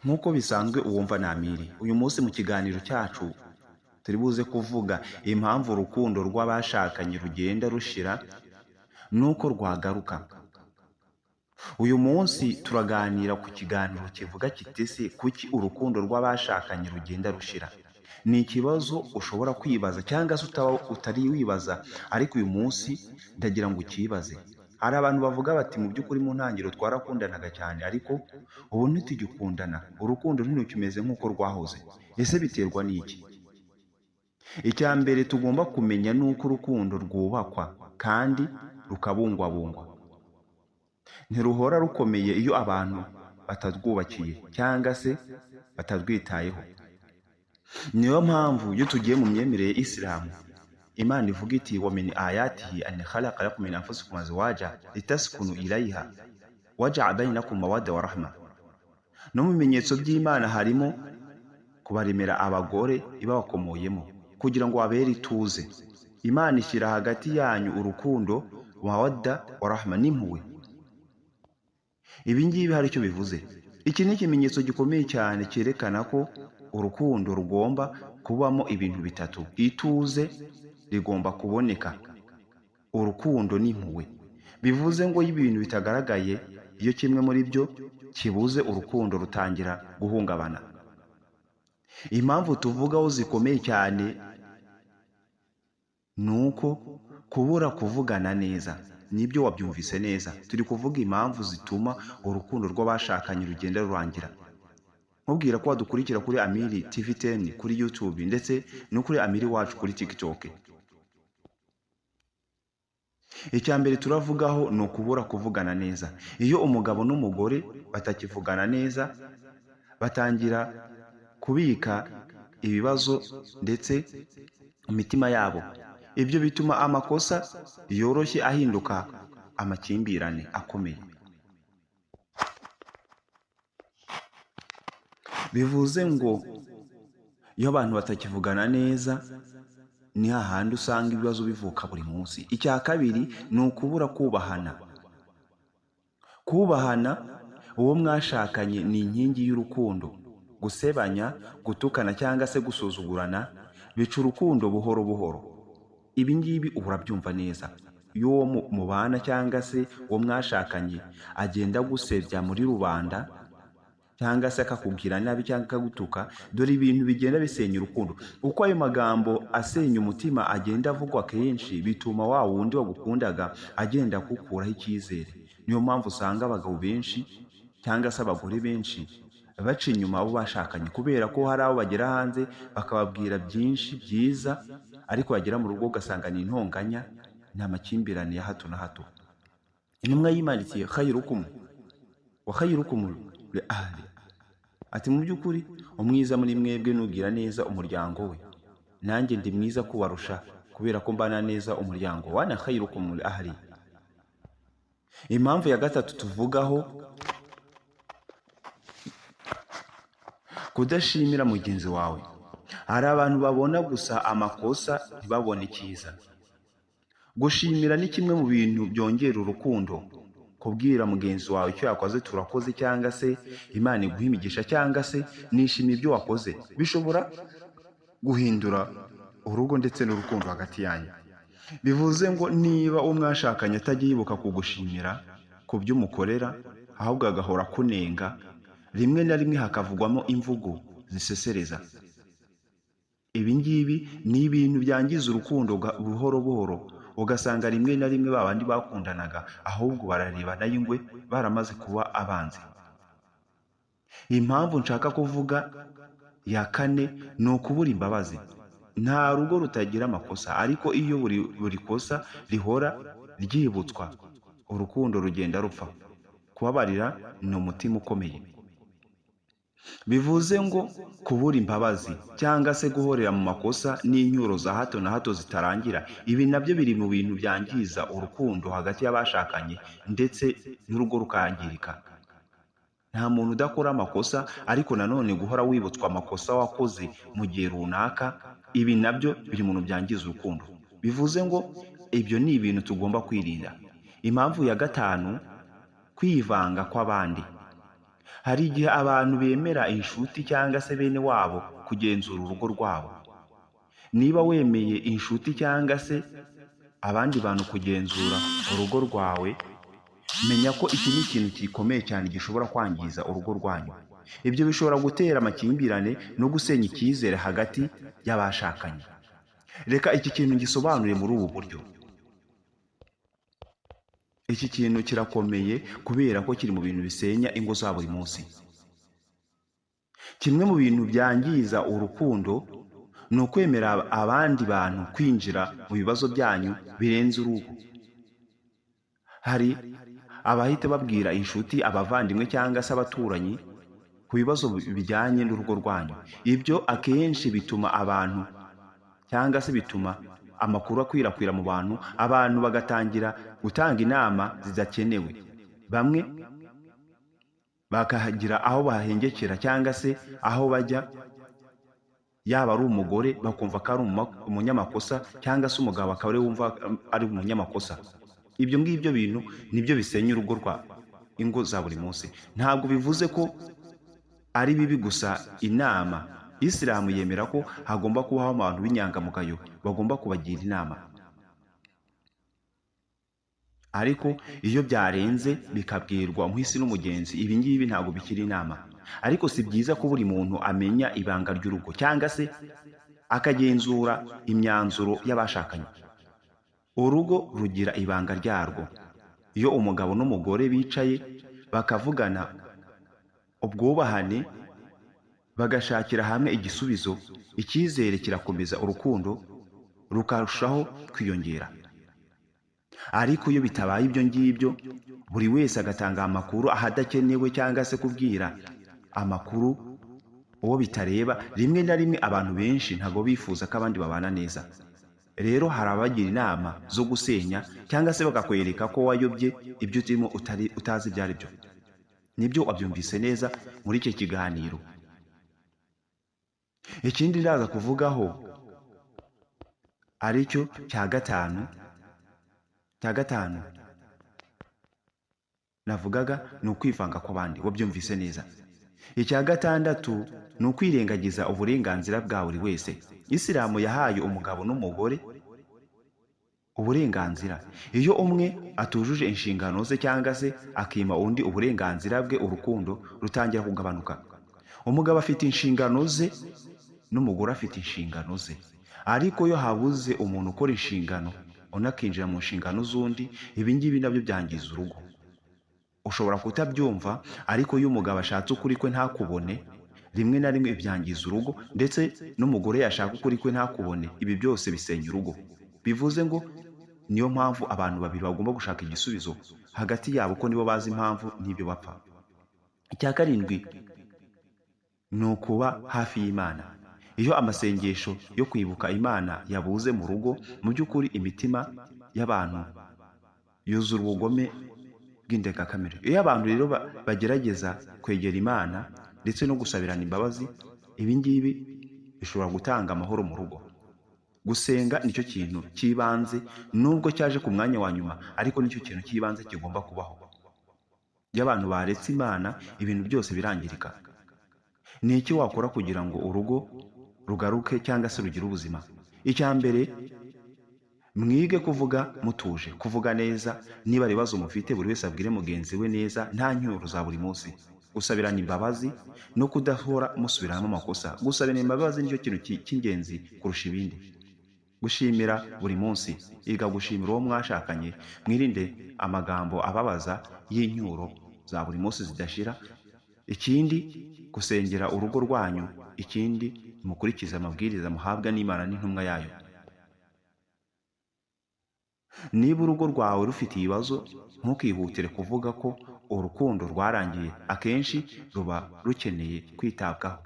Nk'uko bisanzwe uwumva ni Amiri. Uyu munsi mu kiganiro cyacu turi buze kuvuga impamvu urukundo rw'abashakanye rugenda rushira nuko rwagaruka. Uyu munsi turaganira ku kiganiro kivuga kiti ese kuki urukundo rw'abashakanye rugenda rushira? Ni ikibazo ushobora kwibaza cyangwa se utaba utari wibaza, ariko uyu munsi ndagira ngo ukibaze. Hari abantu bavuga bati mu by'ukuri mu ntangiriro twarakundanaga cyane, ariko ubu ntitugikundana, urukundo ntirukimeze nk'uko rwahoze. Ese biterwa n'iki? Icya mbere tugomba kumenya ni uko urukundo rwubakwa kandi rukabungwabungwa. Ntiruhora rukomeye iyo abantu batarwubakiye cyangwa se batarwitayeho. Niyo mpamvu iyo tugiye mu myemerere ya Isilamu, Imana ivuga iti wa min ayatihi an khalaqa lakum min anfusikum azwaja litaskunu ilayha waja'a bainakum mawadda wa rahma. No mu bimenyetso by'Imana harimo kubaremera abagore ibabakomoyemo kugira ngo babere ituze. Imana ishyira hagati yanyu urukundo, mawadda wa rahma, n'impuhwe. Ibi ngibi hari icyo bivuze. Iki ni ikimenyetso gikomeye cyane cyerekana ko urukundo rugomba kubamo ibintu bitatu: ituze rigomba kuboneka, urukundo n'impuhwe. Bivuze ngo iyo ibintu bitagaragaye, iyo kimwe muri byo kibuze, urukundo rutangira guhungabana. Impamvu tuvugaho zikomeye cyane ni uko kubura kuvugana neza. Nibyo, wabyumvise neza, turi kuvuga impamvu zituma urukundo rw'abashakanye rugenda rurangira. Nkubwira ko wadukurikira kuri Amiri TV 10 kuri YouTube ndetse no kuri Amiri Wacu kuri TikTok. Icya mbere turavugaho ni ukubura kuvugana neza. Iyo umugabo n'umugore batakivugana neza, batangira kubika ibibazo ndetse mu mitima yabo. Ibyo bituma amakosa yoroshye ahinduka amakimbirane akomeye. Bivuze ngo iyo abantu batakivugana neza, ni hahandi usanga ibibazo bivuka buri munsi. Icya kabiri ni ukubura kubahana. Kubahana uwo mwashakanye ni inkingi y'urukundo. Gusebanya, gutukana cyangwa se gusuzugurana bica urukundo buhoro buhoro. Ibi ngibi uba urabyumva neza. Iyo uwo mubana cyangwa se uwo mwashakanye agenda agusebya muri rubanda, cyangwa se akakubwira nabi cyangwa akagutuka, dore ibintu bigenda bisenya urukundo. Uko ayo magambo asenya umutima agenda avugwa kenshi, bituma wa wundi wagukundaga agenda akukuraho icyizere. Niyo mpamvu usanga abagabo benshi cyangwa se abagore benshi baca inyuma abo bashakanye, kubera ko hari abo bagera hanze bakababwira byinshi byiza, ariko bagera mu rugo ugasanga ni intonganya, ni amakimbirane ya hato na hato. Intumwa y'Imana iti khairukum wa khairukum li ahli, ati mu by'ukuri umwiza muri mwebwe nugira neza umuryango we, nanjye ndi mwiza kubarusha kubera ko mbana neza umuryango, wa ana khairukum li ahli. Impamvu ya gatatu tuvugaho, kudashimira mugenzi wawe. Hari abantu babona gusa amakosa ntibabone icyiza. Gushimira ni kimwe mu bintu byongera urukundo. Kubwira mugenzi wawe icyo yakoze, turakoze, cyangwa se Imana iguhe imigisha, cyangwa se nishimiye ibyo wakoze, bishobora guhindura urugo ndetse n'urukundo hagati yanyu. Bivuze ngo niba uwo mwashakanye atajya yibuka kugushimira ku byo umukorera, ahubwo agahora akunenga, rimwe na rimwe hakavugwamo imvugo zisesereza, ibi ngibi ni ibintu byangiza urukundo buhoro buhoro, ugasanga rimwe na rimwe ba bandi bakundanaga ahubwo bararebana y'ingwe, baramaze kuba abanzi. Impamvu nshaka kuvuga ya kane ni ukubura imbabazi. Nta rugo rutagira amakosa, ariko iyo buri kosa rihora ryibutswa, urukundo rugenda rupfa. Kubabarira ni umutima ukomeye. Bivuze ngo kubura imbabazi cyangwa se guhorera mu makosa n'inyuro za hato na hato zitarangira, ibi nabyo biri mu bintu byangiza urukundo hagati y'abashakanye ndetse n'urugo rukangirika. Nta muntu udakora amakosa, ariko nanone guhora wibutswa amakosa wakoze mu gihe runaka, ibi nabyo biri mu bintu byangiza urukundo. Bivuze ngo ibyo ni ibintu tugomba kwirinda. Impamvu ya gatanu, kwivanga kw'abandi. Hari igihe abantu bemera inshuti cyangwa se bene wabo kugenzura urugo rwabo. Niba wemeye inshuti cyangwa se abandi bantu kugenzura urugo rwawe, menya ko iki ni ikintu gikomeye cyane gishobora kwangiza urugo rwanyu. Ibyo bishobora gutera amakimbirane no gusenya icyizere hagati y'abashakanye. Reka iki kintu gisobanure muri ubu buryo. Iki kintu kirakomeye kubera ko kiri mu bintu bisenya ingo za buri munsi. Kimwe mu bintu byangiza urukundo ni ukwemera abandi bantu kwinjira mu bibazo byanyu birenze urugo. Hari abahita babwira inshuti, abavandimwe cyangwa se abaturanyi ku bibazo bijyanye n'urugo rwanyu. Ibyo akenshi bituma abantu cyangwa se bituma amakuru akwirakwira mu bantu, abantu bagatangira gutanga inama zidakenewe. Bamwe bakahagira aho bahengekera cyangwa se aho bajya, yaba ari umugore bakumva ko ari umunyamakosa, cyangwa se umugabo akaba ariwe wumva ari umunyamakosa. Ibyo ngibyo bintu nibyo bisenya urugo rwa ingo za buri munsi. Ntabwo bivuze ko ari bibi gusa inama. Isilamu yemera ko hagomba kubaho abantu b'inyangamugayo bagomba kubagira inama, ariko iyo byarenze bikabwirwa umuhisi n'umugenzi, ibi ngibi ntabwo bikiri inama. Ariko si byiza ko buri muntu amenya ibanga ry'urugo cyangwa se akagenzura imyanzuro y'abashakanye. Urugo rugira ibanga ryarwo. Iyo umugabo n'umugore bicaye bakavugana ubwubahane, bagashakira hamwe igisubizo, icyizere kirakomeza, urukundo rukarushaho kwiyongera. Ariko iyo bitabaye ibyo ngibyo, buri wese agatanga amakuru ahadakenewe cyangwa se kubwira amakuru uwo bitareba, rimwe na rimwe abantu benshi ntabwo bifuza ko abandi babana neza. Rero hari abagira inama zo gusenya cyangwa se bakakwereka ko wayobye, ibyo urimo utazi ibyo ari byo. Nibyo wabyumvise neza muri iki kiganiro. Ikindi ndaza kuvugaho aricyo cya gatanu navugaga ni ukwivanga kw'abandi, wabyumvise neza. Icya gatandatu ni ukwirengagiza uburenganzira bwa buri wese. Isilamu yahaye umugabo n'umugore uburenganzira. Iyo umwe atujuje inshingano ze cyangwa se akima undi uburenganzira bwe, urukundo rutangira kugabanuka. Umugabo afite inshingano ze n'umugore afite inshingano ze, ariko iyo habuze umuntu ukora inshingano, undi akinjira mu nshingano z'undi, ibi ngibi nabyo byangiza urugo. Ushobora kutabyumva, ariko iyo umugabo ashatse ukuri kwe ntakubone, rimwe na rimwe byangiza urugo, ndetse n'umugore yashaka ukuri kwe ntakubone, ibi byose bisenya urugo. Bivuze ngo niyo mpamvu abantu babiri bagomba gushaka igisubizo hagati yabo, ko nibo bazi impamvu n'ibyo bapfa. Icya karindwi ni ukuba hafi y'Imana. Iyo amasengesho yo kwibuka Imana yabuze mu rugo, mu by'ukuri imitima y'abantu yuzura ubugome bw'indengakamere. Iyo abantu rero bagerageza kwegera Imana ndetse no gusabirana imbabazi, ibi ngibi bishobora gutanga amahoro mu rugo. Gusenga nicyo kintu cy'ibanze, nubwo cyaje ku mwanya wa nyuma, ariko nicyo kintu cy'ibanze kigomba kubaho. Iyo abantu baretse Imana, ibintu byose birangirika. Ni iki wakora kugira ngo urugo rugaruke cyangwa se rugire ubuzima? Icya mbere, mwige kuvuga mutuje, kuvuga neza. Niba ibibazo mufite, buri wese abwire mugenzi we neza, nta ncyuro za buri munsi. Gusabirana imbabazi no kudahora musubiramo amakosa. Gusabirana imbabazi nicyo kintu cy'ingenzi kurusha ibindi. Gushimira buri munsi. Iga gushimira uwo mwashakanye. Mwirinde amagambo ababaza y'incyuro za buri munsi zidashira. Ikindi, gusengera urugo rwanyu. Ikindi, mukurikize amabwiriza muhabwa n'Imana n'intumwa yayo. Niba urugo rwawe rufite ibibazo, ntukihutire kuvuga ko urukundo rwarangiye. Akenshi ruba rukeneye kwitabwaho.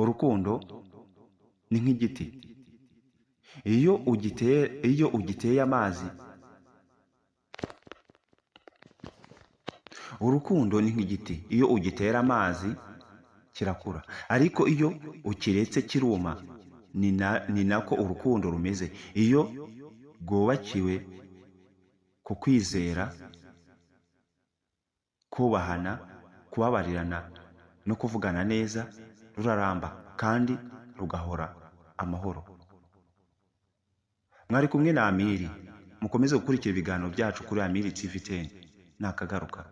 Urukundo ni nk'igiti, iyo ugiteye amazi. Urukundo ni nk'igiti, iyo ugitera amazi kirakura, ariko iyo ukiretse kiruma. Ni nako urukundo rumeze. Iyo rwubakiwe ku kwizera, kubahana kubabarirana no kuvugana neza ruraramba kandi rugahora amahoro. Mwari kumwe na Amiri. Mukomeze gukurikira ibiganiro byacu kuri Amiri TV 10. Nakagaruka.